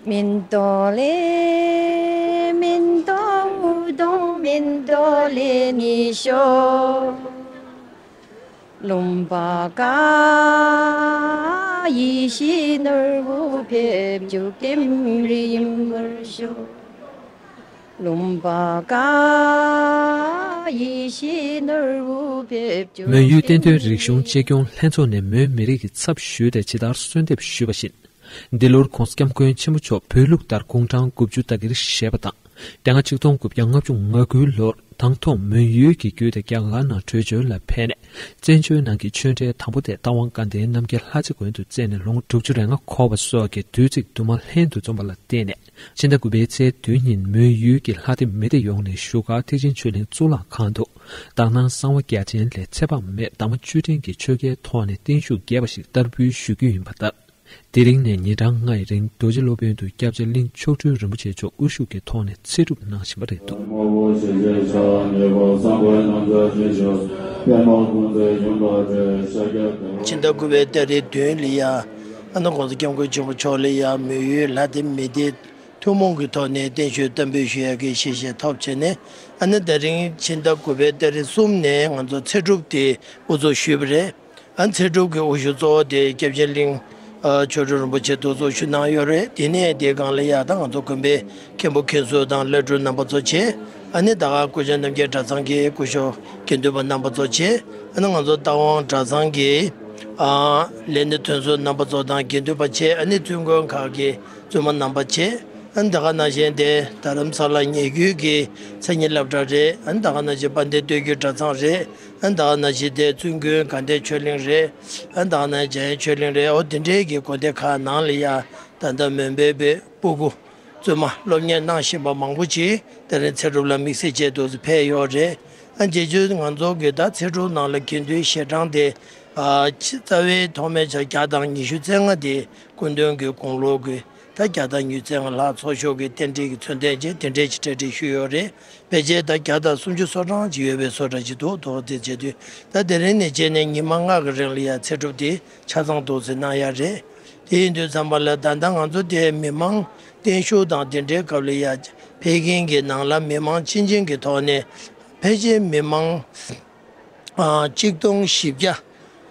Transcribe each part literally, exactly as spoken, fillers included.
མིན་ཏོ་ལེ་མིན་ཏོ་ཨུ་དོང་མིན་ཏོ་ལེ་ནི་ཤོ། ལུམ་པ་ཀ་ཡེ་ཤེས་ནོར་བུ་ཕེབས་འཇུག་ལྡེམ་རིས་ཡིན་མར་ཤོ། ལུམ་པ་ཀ་ཡེ་ཤེས་ནོར་བུ་ཕེབས་འཇུག་མོན་ཡུལ་བསྟན་དོན་རིག་གཞུང་གཅེས་སྐྱོང་ལྷན་ཚོགས་ནས་མོན་མི་རིགས་ཀྱི་ཚབ་ཞུས་ཏེ་ཇི་ལྟར་གསོལ་འདེབས་ཞུས་པ་བཞིན། འདི་ལོར་༧གོང་ས་༧སྐྱབས་མགོན་ཆེན་པོ་མཆོག་བོད་ལུགས་ལྟར་དགུང་གྲངས་དགུ་བཅུ་ཟླ་གིར་བཞེས་པ་དང་། དེ་སྔ་ཆིག་སྟོང་དགུ་བརྒྱ་ལྔ་བཅུ་ང་དགུའི་ལོར་དང་ཐོག་མོན་ཡུལ་གྱི་བརྒྱུད་དེ་རྒྱ་གར་ནང་བྲོས་བྱོལ་ལ་ཕེབས་ནས། བཙན་བྱོལ་ནང་གི་ཆོས་འབྲེལ་དང་པོ་དེ་རྟ་དབང་དགའ་ལྡན་རྣམ་རྒྱལ་ལྷ་རྩེ་དགོན་དུ་བསྩལ་ནས་ལོ་ངོ་དྲུག་ཅུ་རེ་ལྔ་འཁོར་བ་སོགས་ཀྱི་དུས་ཚིགས་དུ་མ་ལྷན་དུ་འཛོམས་པ་ལ་བརྟེན་ནས། ཕྱི་ཟླ་དགུ་པའི་ཚེས་བདུན་ཉིན་མོན་ཡུལ་གྱི་ལྷ་སྡེ་མི་སྡེ་ཡོངས་ནས་བཞུགས་སྒར་ཐེག་ཆེན་ཆོས་གླིང་གཙུག་ལག་ཁང་དུ། དག་སྣང་གསང་བ་རྒྱ་ཆེན་ལས་ཚེ་དཔག་མེད་ཟླ་བ་བཅུ་དྲན་གྱི་ཆོ་གའི་ཐོག་ནས་བརྟན་བཞུགས་རྒྱས་པ་ཞིག་བསྟར་འབུལ་ཞུ་རྒྱུ་ཡིན་པ་ལྟར། དེ་རིང་ནས་ཉིན་གྲངས་ལྔའི་རིང་རྡོ་རྗེ་སློབ་དཔོན་དུ་སྐྱབས་རྗེ་གླིང་མཆོག་སྤྲུལ་རིན་པོ་ཆེ་མཆོག་དབུ་བཞུགས་ཀྱི་ཐོག་ནས་ཚེ་སྒྲུབ་གནང་བཞིན་པ་རེད་འདུག་ཕྱི་ཟླ་དགུ་པའི་ཏ་རིག་བདུན་ལ་ཡ། ཨ་ནི་༧གོང་ས་༧སྐྱབས་མགོན་ཆེན་པོ་མཆོག་ལ་ཡ་མོན་ཡུལ་ལྷ་སྡེ་མི་སྡེ་ཐུན་མོང་གི་ཐོག་ནས་བརྟན་བཞུགས་བསྟར་འབུལ་ཞུ་ཡག་གི་ཞལ་བཞེས་ཐོབ་བྱས་ནས། ཨ་ནི་དེ་རིང་ཕྱི་ཟླ་དགུ་པའི་ཏ་རིག་གསུམ་ནས་ང་ཚོ་ཚེ་སྒྲུབ་དེ་དབུ་འཛུགས་ཞུས་པ་རེད། ཨ་ནི་ཚེ་སྒྲུབ་ཀྱི་དབུ་བཞུགས་གཙོ་བོ་དེ་སྐྱབས་རྗེ་གླིང་ཨ་མཆོག་སྤྲུལ་རིན་པོ་ཆེ་དུ་གཙོ་ཞུ་གནང་ཡོད་རེད། དེ་ནས་དེའི་སྒང་ལ་ཡ་ད་ང་ཚོ་དགོན་པའི་མཁན་པོ་མཁན་ཟུར་དང་བླ་སྤྲུལ་རྣམ་པ་ཚོ་བྱས། ཨ་ནི་ད་ག་སྐུ་བཅར་རྣམ་རྒྱལ་གྲྭ་ཚང་གི་སྐུ་ཞབས་དགེ་འདུན་པ་རྣམ་པ་ཚོ་བྱས། ཨ་ནི་ང་ཚོ་རྟ་དབང་གྲྭ་ཚང་གི་ཨ་ལས་སྣེ་ཐོན་ཟུར་རྣམ་པ་ཚོ་དང་དགེ་འདུན་པ་བྱས། ཨ་ནི་བཙུན་དགོན་ཁག་གི་བཙུན་མ་རྣམ་པ་བྱས། ཨ་ནི་ད་ག་ནང་བཞིན་དེ་རྡ་རམ་ས་ལ་ཉེ་བརྒྱུད་ཀྱི་མཚན་ཉིད་སློབ་གྲྭ་རེད། ཨ་ནི་ད་ག་ནང་བཞིན་དཔལ་ལྡན་སྟོད་རྒྱུད་གྲྭ་ཚང་རེད། ཨ་ནི་ད་ག་ནང་བཞིན་དེ་བཙུན་དགོན་དགའ་ལྡན་ཆོས་གླིང་རེད། ཨ་ནི་ད་ག་ནང་འཇམ་དབྱངས་ཆོས་གླིང་རེད། འོ་དེ་འདྲའི་གི་དགོན་སྡེ་ཁག་ནང་ལ་ཡ་ད་ལྟ་མོན་པའི་བོད་སྤུ་གུ་བཙུན་མ་སློབ་གཉེར་གནང་བཞིན་པ་མང་པོ་ཅིག་དེ་རིང་ཚེ་སྒྲུབ་ལ་དམིགས་བསལ་བྱས་འདུག་སེ་ཕེབས་ཡོད་རེད། ཨ་རྗེས་ཕྱོགས་ང་ཚོ་གི་ད་ཚེ་སྒྲུབ་ནང་ལ་དགེ་འདུན་ཞལ་གྲངས་དེ་ཨ་ཆ་རྩ་བའི་ཐོག་མའི་ཆ་བརྒྱ་དང་ཉི་ཤུ་རྩ་ལྔ་དེ་སྐུ་མདུན་གྱི་དགུང་ལོ་གི་ད་བརྒྱ་དང་ཉི་ཤུ་རྩ་ལྔ་ལྷག་འཚོ་ཞོགས་ཀྱི་རྟེན་འབྲེལ་གྱི་མཚོན་རྟེན་བཅས་དེ་འདྲས་ཀྱི་གྲ་སྒྲིག་ཞུས་ཡོད་རེད། ཕལ་ཆེར་ད་བརྒྱ་དང་སུམ་ཅུ་སོ་གྲངས་ཅིག་ཡོད་པའི་བཟོ་འདྲ་ཅིག་འདུག་དོ་དེ་བྱེད་དུས་ད་དེ་རིང་ནས་བྱས་ནས་ཉི་མ་ལྔ་གི་རིང་ལ་ཡ་ཚེ་སྒྲུབ་དེ་ཆ་ཚང་འདུག་སེ་གནང་ཡ་རེད། དེ་ཡིན་དུས་ཙམ་པ་ལ་ད་ལྟ་ང་ཚོ་དེ་མི་མང་བརྟན་བཞུགས་དང་དེ་འདྲའི་སྐབས་ལ་ཡ་ཕེབས་མཁན་གྱི་ནང་ལ་མི་མང་ཕྱིན་ཅན་གྱི་ཐོག་ནས་ཕལ་ཆེར་མི་མང་ཨ་གཅིག་སྟོང་བཞི་བརྒྱ་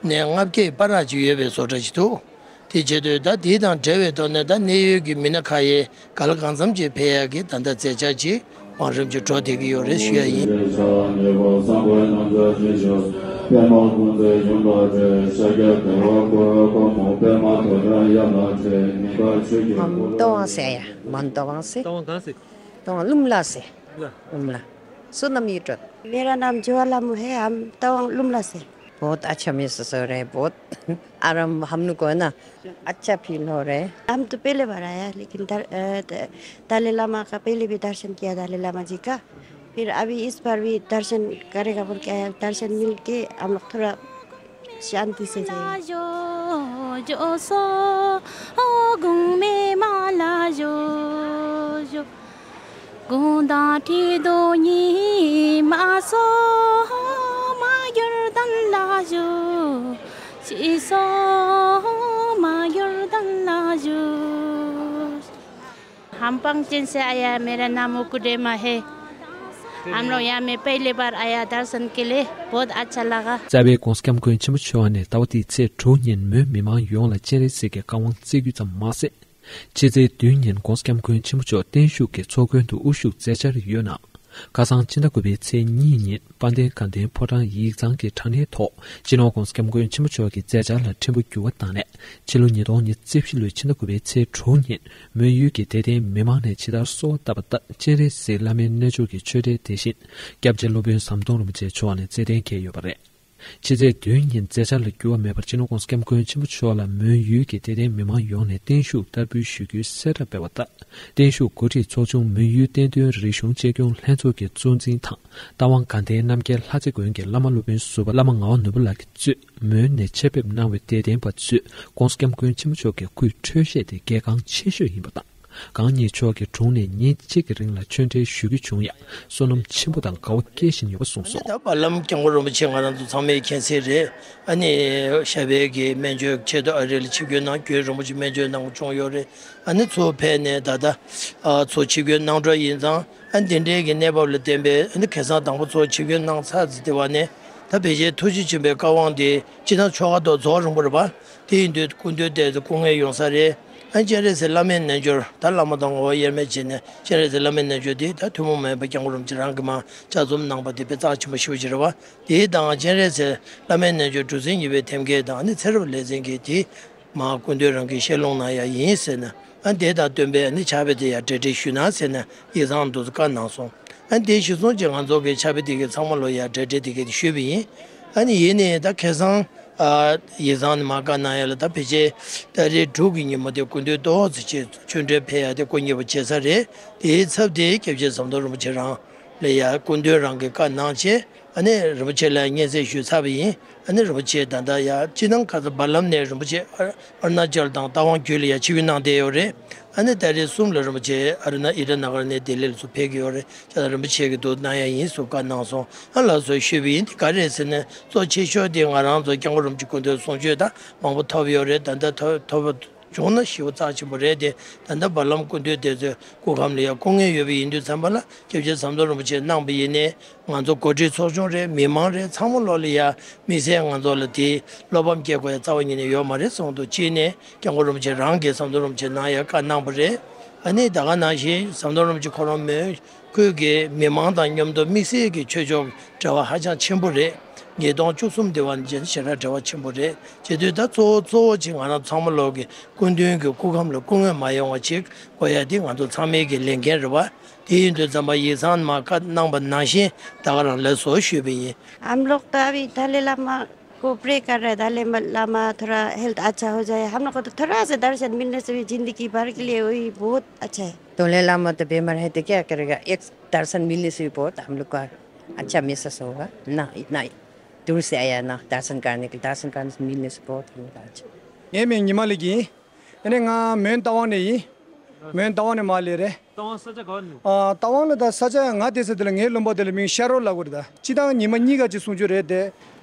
ནས་ལྔ་བརྒྱའི་བར་ཅིག་ཡོད་པའི་བཟོ་འདྲ་ཅིག་འདུག་དེ་བྱེད་དུས་ད་དེ་དང་འབྲེལ་བའི་ཐོག་ནས་ད་གནད་ཡོད་ཀྱི་མི་སྣ་ཁག་ཡས་ག་ལ་གང་འཚམ་ཅིག་ཕེབས་ཡག་གི་ད་ལྟ་མཛད་འཆར་ཅིག་བང་རིམ་ཅིག་འགྲོ་བསྡད་ཀྱི་ཡོད་རེད་ཞུ་ཡ་ཡིན། མང་ཏོག་ཨང་ཟེར་ཡ། མང་ཏོག་ཨང་ཟེར། ཏོག་ཨང་གང་ཟེར། ཏོག་ཨང་ལུམ་ལ་ཟེར། ལུམ་ལ། ལུམ་ལ། སོ་ནམ་ཡིད་སྤྲོད། मेरा नाम ज्वालामुखी है, हम तवांग लुमला से। बहुत अच्छा महसूस हो रहा है, बहुत आराम हम लोग को है ना, अच्छा फील हो रहा है। हम तो पहले बार आया, लेकिन दर-, अ, द-, दलाई लामा का पहले भी दर्शन किया, दलाई लामा जी का। फिर अभी इस बार भी दर्शन करेगा बोल के आया, दर्शन मिल के हम लोग थोड़ा शांति से जाएंगे। जो, जो सो, ओ गुंग में माला जो, जो। དགོང་དང་ཁྲི་གདུགས་ཉི་མ་སོགས་མ་གྱུར་གདན་ལ་བཞུགས། ཕྱི་སོགས་མ་གྱུར་གདན་ལ་བཞུགས། हम पंकज से आया है, मेरा नाम उकुडेमा है। हम लोग यहाँ में पहली बार आया दर्शन के लिए, बहुत अच्छा लगा। རྩ་བའི་༧གོང་ས་༧སྐྱབས་མགོན་ཆེན་པོ་མཆོག་ནས་ཟླ་བ་འདིའི་ཚེས་དྲུག་ཉིན་མོན་མི་མང་ཡོངས་ལ་སྤྱན་རས་གཟིགས་ཀྱི་བཀའ་དབང་སྩལ་རྒྱུ་ཙམ་མ་ཟད། ཕྱི་ཚེས་བདུན་ཉིན་༧གོང་ས་༧སྐྱབས་མགོན་ཆེན་པོ་མཆོག་བརྟན་བཞུགས་ཀྱི་ཚོགས་མགོན་དུ་དབུ་བཞུགས་མཛད་འཆར་ཡོད་ནའང་། ཁ་སང་ཕྱི་ཟླ་དགུ་པའི་ཚེས་གཉིས་ཉིན་དཔལ་ལྡན་དགའ་ལྡན་ཕོ་བྲང་ཡིག་ཚང་གི་དྲ་གནས་ཐོག་སྤྱི་ནོར་༧གོང་ས་༧སྐྱབས་མགོན་ཆེན་པོ་མཆོག་གི་མཛད་འཆར་ལ་ཕྲན་བུ་འགྱུར་བ་བཏང་ནས། ཕྱི་ལོ་ཉིས་སྟོང་ཉི་ཤུ་རྩ་བཞི་ལོའི་ཕྱི་ཟླ་དགུ་པའི་ཚེས་དྲུག་ཉིན་མོན་ཡུལ་གྱི་དད་ལྡན་མི་མང་ནས་ཇི་ལྟར་གསོལ་བ་བཏབ་པ་ལྟར་སྤྱན་རས་གཟིགས་བླ་མའི་རྣལ་འབྱོར་གྱི་ཆོས་འབྲེལ་དེ་བཞིན་སྐྱབས་རྗེ་སློབ་དཔོན་ཟམ་གདོང་རིན་པོ་ཆེ་མཆོག་ནས་རྩེད་འགྲན་འཁེལ་ཡོད་པ་རེད། ཕྱི་ཚེས་བདུན་ཉིན་མཛད་འཆར་ལ་འགྱུར་བ་མེད་པར་སྤྱི་ནོར་༧གོང་ས་༧སྐྱབས་མགོན་ཆེན་པོ་མཆོག་ལ་མོན་ཡུལ་གྱི་དད་ལྡན་མི་མང་ཡོངས་ནས་བརྟན་བཞུགས་བསྟར་འབུལ་ཞུ་རྒྱུའི་གསལ་བསྒྲགས་སྤེལ་བ་ལྟར། བརྟན་བཞུགས་གོ་སྒྲིག་ཚོགས་ཆུང་མོན་ཡུལ་བསྟན་དོན་རིག་གཞུང་གཅེས་སྐྱོང་ལྷན་ཚོགས་ཀྱི་གཙོ་འཛིན་དང་རྟ་དབང་དགའ་ལྡན་རྣམ་རྒྱལ་ལྷ་རྩེ་དགོན་གྱི་བླ་མ་སློབ་དཔོན་ཟུར་པ་བླ་མ་ངག་དབང་ནོར་བུ་ལགས་ཀྱིས་གཙོས་མོན་ནས་ཆེད་ཕེབས་གནང་བའི་དད་ལྡན་པ་ཚོས་༧གོང་ས་༧སྐྱབས་མགོན་ཆེན་པོ་མཆོག་གི་སྐུའི་འཕྲོད་བཞེས་དེ་གལ་འགངས་ཆེ་ཤོས་ཡིན་པ་དང་ གང་ཉིད་མཆོག་གི་དྲུང་ནས་ཉིན་གཅིག་གི་རིང་ལ་ཆོས་འབྲེལ་ཞུ་རྒྱུ་བྱུང་ཡང་བསོད་ནམས་ཆེན་པོ་དང་དགའ་བ་སྐྱེ་བཞིན་ཡོད་པ་གསུངས་སོང་། ད་བར་ལམ་སྐྱབས་མགོན་རིན་པོ་ཆེ་ང་རང་ཚོ་ཚང་མས་མཁྱེན་གསལ་རེད། ཨ་ནི་ཞབས་པད་ཀྱི་སྨན་བཅོས་ཆེད་དུ་ཨ་རི་ལ་ཆིབས་བསྒྱུར་གནང་རྒྱུའི་རིན་པོ་ཆེ་སྨན་བཅོས་གནང་བ་བྱུང་ཡོད་རེད། ཨ་ནི་ཚུར་ཕེབས་ནས་ད་ལྟ་ཨ་ཚུར་ཆིབས་བསྒྱུར་གནང་གྲབས་ཡིན་ཙང་། ཨ་ནི་དེ་འདྲའི་གི་གནས་བབ་ལ་བརྟེན་པའི་ཨ་ནི་ཁ་སང་དང་པོ་ཚུར་ཆིབས་བསྒྱུར་གནང་ཚར་ཚེ་དེ་བ་ནས་ད་ཕལ་ཆེར་ཐུགས་རྗེ་ཆེན་པོའི་བཀའ་དབང་དེ་སྤྱིར་བཏང་ཆོ་ག་ཐོག་རྫོགས་རིང་པོ་རེད་པ། དེ་ཡིན་དུས་སྐུ་མདུན་དེ་ཚོ་སྐུ་ངལ་ཡོང་ས་རེད། ཨ་ནི་སྤྱན་རས་གཟིགས་བླ་མའི་རྣལ་འབྱོར་ད་བླ་མ་དང་ངོ་བོ་དབྱེར་མེད་བྱས་ནས་སྤྱན་རས་གཟིགས་བླ་མའི་རྣལ་འབྱོར་དེ་ད་ཐུན་མོང་མ་ཡིན་པ་སྐྱབས་མགོན་རིན་པོ་ཆེ་རང་གིས་མར་ལྗགས་རྩོམ་གནང་པ་དེ་དཔེ་རྩ་ཆེན་པོ་ཞེ་པོ་ཅིག་རེད་པ། དེའི་དང་སྤྱན་རས་གཟིགས་བླ་མའི་རྣལ་འབྱོར་གྲུ་གཟིངས་གཉིས་པའི་ཐེམ་སྐས་དང་ཨ་ནི་ཚེ་རབས་ལེ་ཚན་གྱི་དེ་མར་སྐུ་མདུན་རང་གིས་ཞལ་ལུང་གནང་ཡ་ཡིན་ཟེར་ནས། ཨ་ནི་དེ་དང་བསྟུན་པའི་ཨ་ནི་ཕྱག་དཔེ་དེ་ཡར་འགྲེལ་བྲིས་ཞུས་གནང་ཟེར་ནས་ཡིག་ཚང་དུ་བཀའ་གནང་སོང་། ཨ་ནི་དེ་གཞིར་བཟུང་བྱས་ང་ཚོ་གི་ཕྱག་དཔེ་དེ་གའི་ཚང་མ་ལོ་ཡར་འགྲེལ་བྲིས་དེ་གའི་དེ་ཞུས་པ་ཡིན། ཨ་ནི་ཡིན་ནའི་ད་ཁ་སང་ཨ་ཡིག་ཚང་ནས་མར་བཀའ་གནང་ཡ་ལ་ད་ཕལ་ཆེར་ཏ་རིག་དྲུག་གི་ཉིན་མོ་དེ་སྐུ་མདུན་ཏོག་ཙམ་ཅིག་ཆོས་འབྲེལ་ཕེབས་ཡ་དེ་སྐུ་ཉིད་པ་བྱེད་ས་རེད། དེའི་ཚབ་དེ་སྐྱབས་རྗེ་ཟམ་གདོང་རིན་པོ་ཆེ་རང་ལ་ཡ་སྐུ་མདུན་རང་གིས་བཀའ་གནང་བྱས། ཨ་ནི་རིན་པོ་ཆེ་ལ་སྙན་སེང་ཞུས་ཚར་བ་ཡིན། ཨ་ནི་རིན་པོ་ཆེ་ད་ལྟ་ཡ་སྤྱིར་བཏང་ཁ་སང་བར་ལམ་ནས་རིན་པོ་ཆེ་ཨ་ཨ་རུ་ན་ཅལ་དང་རྟ་དབང་བརྒྱུད་ལ་ཡ་ཆིབས་བསྒྱུར་གནང་བསྡད་ཡོད་རེད། ཨ་ནི་ཏ་རིག་གསུམ་ལ་རིན་པོ་ཆེ་ཨ་རུ་ན་ཨི་ཊ་ན་གར་ནས་ལྡི་ལི་ལ་ཚུར་ཕེབས་ཀྱི་ཡོད་རེད། བྱས་ཙང་རིན་པོ་ཆེ་གིས་འདུག་གནང་ཡ་ཡིན་ཟེར་བཀའ་གནང་སོང་། ཨ་ལགས་སོ་ཞུས་པ་ཡིན། དེ་ག་རེད་ཟེར་ན་གཙོ་ཆེ་ཤོས་དེ་ང་རང་ཚོ་སྐྱབས་མགོན་རིན་པོ་ཆེ་སྐུ་མདུན་གསུང་ཆོས་ད་མང་པོ་ཐོབ་ཡོད་རེད། ད་ལྟ་ཐོབ་ཐོབ་པ་བྱུང་ན་ཞེ་པོ་རྩ་ཆེན་པོ་རེད་དེ། ད་ལྟ་བར་ལམ་སྐུ་མདུན་དེ་ཚོའི་སྐུ་ཁམས་ལ་ཡང་སྐུ་ངལ་ཡོད་པ་ཡིན་དུས་ཙམ་པ་ལ་སྐྱབས་རྗེ་ཟམ་གདོང་རིན་པོ་ཆེས་གནང་བ་ཡིན་ནའི་ང་ཚོ་འགོ་ཁྲིད་ཚོགས་ཆུང་རེད། མི་མང་རེད། ཚང་མ་ལོག་ལ་ཡང་དམིགས་བསལ་ང་ཚོ་ལ་དེ་བློ་ཕམ་སྐྱེ་དགོས་ཡ་རྩ་བ་ཉིད་ནས་ཡོད་མ་རེད་གསུངས་འདུག་གཅིག་ནས་སྐྱབས་མགོན་རིན་པོ་ཆེ་རང་གིས་ཟམ་གདོང་རིན་པོ་ཆེ་གནང་ཡ་བཀའ་གནང་བ་རེད། ཨ་ནི་ད་ག་ནང་བཞིན་ཟམ་གདོང་རིན་པོ་ཆེ་ཁོ་རང་མོན་ཁུལ་གྱི་མི་མང་དང་མཉམ་དུ་དམིགས་བསལ་གྱི་ཆོས་ཕྱོགས་ཀྱི་འབྲེལ་བ་ཧ་ཅང་ཆེན་པོ་རེད། ཉིས་སྟོང་བཅུ་གསུམ་དེ་བ་ནས་བྱས་ན་ཞེ་དྲག་འབྲེལ་བ་ཆེན་པོ་རེད། བྱེད་དུས་ད་གཙོ་བོ་གཙོ་བོ་ཅིག་ང་རང་ཚང་མ་ལོག་གི་སྐུ་མདུན་གྱི་སྐུ་ཁམས་ལ་སྐུ་ངལ་མ་ཡོང་བ་ཅིག་དགོས་ཡ་དེ་ང་ཚོ་ཚང་མའི་གི་ལས་འགན་རེད་བ། དེ་ཡིན་དུས་ཙམ་པ་ཡིག་ཚང་ནས་མར་བཀའ་གནང་པ་ནང་བཞིན་ད་ག་རང་ལགས་སོ་ཞུས་པ་ཡིན། हम लोग तो अभी दलाई लामा को प्रे कर रहे हैं। दलाई लामा थोड़ा हेल्थ अच्छा हो जाए। हम लोग को तो थोड़ा सा दर्शन मिलने से भी जिंदगी भर के लिए वही बहुत अच्छा है। दलाई लामा तो बीमार है तो क्या करेगा, एक दर्शन मिलने से भी बहुत हम लोग का अच्छा महसूस होगा ना। इतना दूर से आया ना दर्शन करने के, दर्शन करने से मिलने से बहुत हम लोग का अच्छा। ངའི་མིང་ཉི་མ་ལེགས་ཡིན། ཨ་ནི་ང་མོན་རྟ་དབང་ནས་ཡིན། མོན་རྟ་དབང་ནས་མར་སླེབས་རེད། རྟ་དབང་ས་ཆ་ག་ནས། ཨ་རྟ་དབང་ལ་ད་ས་ཆ་ང་བསྡད་ས་དེ་ལ་ངའི་ལུང་པ་དེ་ལ་མིང་ཤ་རོ་ལབ་ཀྱི་རེད། ད་སྤྱིར་བཏང་ཉི་མ་གཉིས་ཀ་ཅིག་གསུང་རྒྱུ་རེད་དེ།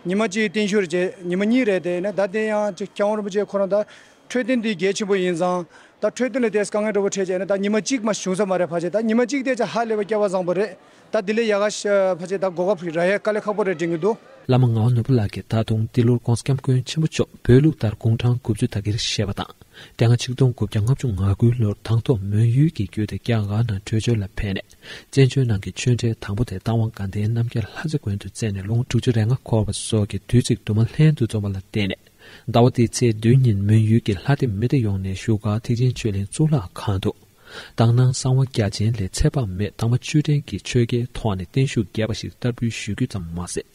ཉི་མ་གཅིག་བརྟན་བཞུགས་རེད་བྱས་ཉི་མ་གཉིས་རེད་དེ། ཡིན་ན་ད་དེ་ཡང་ཅིག་སྐྱབས་མགོན་རིན་པོ་ཆེ་ཁོ་རང་ད་འཕྲོད་བསྟེན་འདི་གལ་ཆེན་པོ་ཡིན་ཙང་། ད་འཕྲོད་བསྟེན་ལ་དེ་དཀའ་ངལ་འདྲ་པོ་འཕྲད་བྱས་ན་ད་ཉི་མ་གཅིག་མ་བྱུང་ས་མ་རེད། ཕལ་ཆེར་ད་ཉི་མ་གཅིག་དེ་ཆ་ཧ་ལས་པ་སྐལ་བ་བཟང་པོ་རེད། ད་དེ་ལས་ཡག་ག་ཤ་ཕལ་ཆེར་ད་གོ་སྐབས་རག་ཡ་དཀའ་ལས་ཁག་པོ་རེད་དྲན་གྱི་འདུག་བླ་མ་ངག་དབང་ནོར་བུ་ལགས་ཀྱིས་ད་དུང་འདི་ལོར་༧གོང་ས་༧སྐྱབས་མགོན་ཆེན་པོ་མཆོག་བོད་ལུགས་ལྟར་དགུང་གྲངས་དགུ་བཅུ་ད་གིར་བཞེས་པ་དང་། དེ་སྔ་ཆིག་སྟོང་དགུ་བརྒྱ་ལྔ་བཅུ་ང་དགུའི་ལོར་དང་ཐོག་མོན་ཡུལ་གྱི་རྒྱུད་དེ་རྒྱ་གར་ནང་བྲོས་བྱོལ་ལ་ཕེབས་ནས། བཙན་བྱོལ་ནང་གི་ཆོས་འབྲེལ་དང་པོ་དེ་རྟ་དབང་དགའ་ལྡན་རྣམ་རྒྱལ་ལྷ་རྩེ་དགོན་དུ་བསྩལ་ནས་ལོ་ངོ་དྲུག་ཅུ་རེ་ལྔ་འཁོར་བ་སོགས་ཀྱི་དུས་ཚིགས་དུ་མ་ལྷན་དུ་འཛོམས་པ་ལ་བརྟེན་ནས། ཟླ་བ་འདིའི་ཚེས་བདུན་ཉིན་མོན་ཡུལ་གྱི་ལྷ་ལྡེ་མི་ཏྲ་ཡོང་ནས་བཞུགས་སྒར་ཐེག་ཆེན་ཆོས་གླིང་གཙུག་ལག་ཁང་དུ། དག་སྣང་གསང་བ་རྒྱ་ཆེན་ལས་ཚེ་དཔག་མེད་དང་པ་བཅུ་དྲན་གྱི་ཆོས་བརྒྱའི་ཐོག་ནས་བརྟན་བཞུགས་རྒྱས་པ་ཞིག་བསྟར་འབུལ་ཞུ་རྒྱུ་ཙམ་མ་ཟད།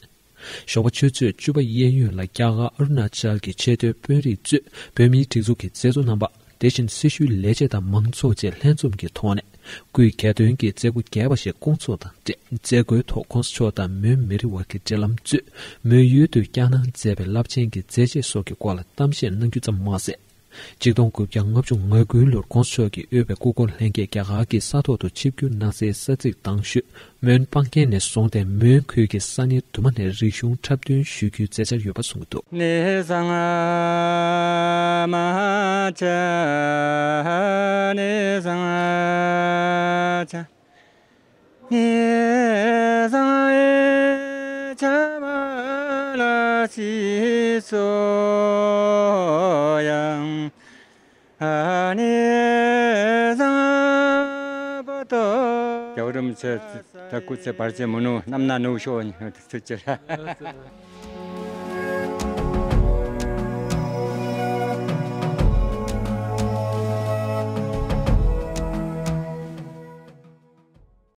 ཞོགས་པ་ཆུ་ཚོད་བཅུ་པ་གཡས་གཡོན་ལ་རྒྱ་གར་ཨ་རུ་ན་ཅལ་གྱི་ཆེས་མཐོའི་དཔོན་རིགས་གཙོས་བོད་མིའི་སྒྲིག་འཛུགས་ཀྱི་མཛད་གཙོ་རྣམ་པ། དེ་བཞིན་སྲི་ཞུའི་ལས་བྱེད་དང་མང་ཚོགས་བཅས་ལྷན་འཛོམས་ཀྱི་ཐོག་ནས། སྐུའི་གྱ་སྟོན་གྱི་མཛད་སྒོ་རྒྱས་པ་ཞིག་སྐོང་ཚོགས་དང་འབྲེལ། མཛད་སྒོའི་ཐོག་༧གོང་ས་མཆོག་དང་མོན་མི་རིགས་དབར་གྱི་འབྲེལ་ལམ་གཙོས། མོན་ཡུལ་དུ་བསྐྱར་གནང་མཛད་པའི་རླབས་ཆེན་གྱི་མཛད་རྗེས་སོགས་ཀྱི་སྐོར་ལ་གཏམ་བཤད་གནང་རྒྱུ་ཙམ་མ་ཟད། ཆིག་སྟོང་དགུ་བརྒྱ་ལྔ་བཅུ་ང་དགུའི་ལོར་༧གོང་ས་མཆོག་གིས་དབུས་པའི་སྐུ་འཁོར་ལྷན་རྒྱས་རྒྱ་གར་གྱི་ས་ཐོག་ཏུ་ཆིབས་བསྒྱུར་གནང་སའི་ས་ཚིགས་དང་ཤོད་མོན་སྤང་རྒྱན་ནས་བཟུང་སྟེ་མོན་ཁུལ་གྱི་ས་གནས་དུ་མ་ནས་རིག་གཞུང་འཁྲབ་སྟོན་ཞུ་རྒྱུའི་མཛད་འཆར་ཡོད་པ་གསུངས་འདུག། ནི་ཟང་མ་ཅ་ནི་ཟང་ཅ། ནི་ཟང་ཨེ་ཅ་མ་ལ་སི་སོ་ཡང་ཨ་ནི་ཟང་པ་ཏོ། རྒྱལ་བ་རིན་པོ་ཆེ་ད་སྐུ་ཚེ་བར་ཆད་མི་ནུས་རྣམ་སྣང་ནུས་ཤོག་ཐུགས་རྗེ་ཆེ།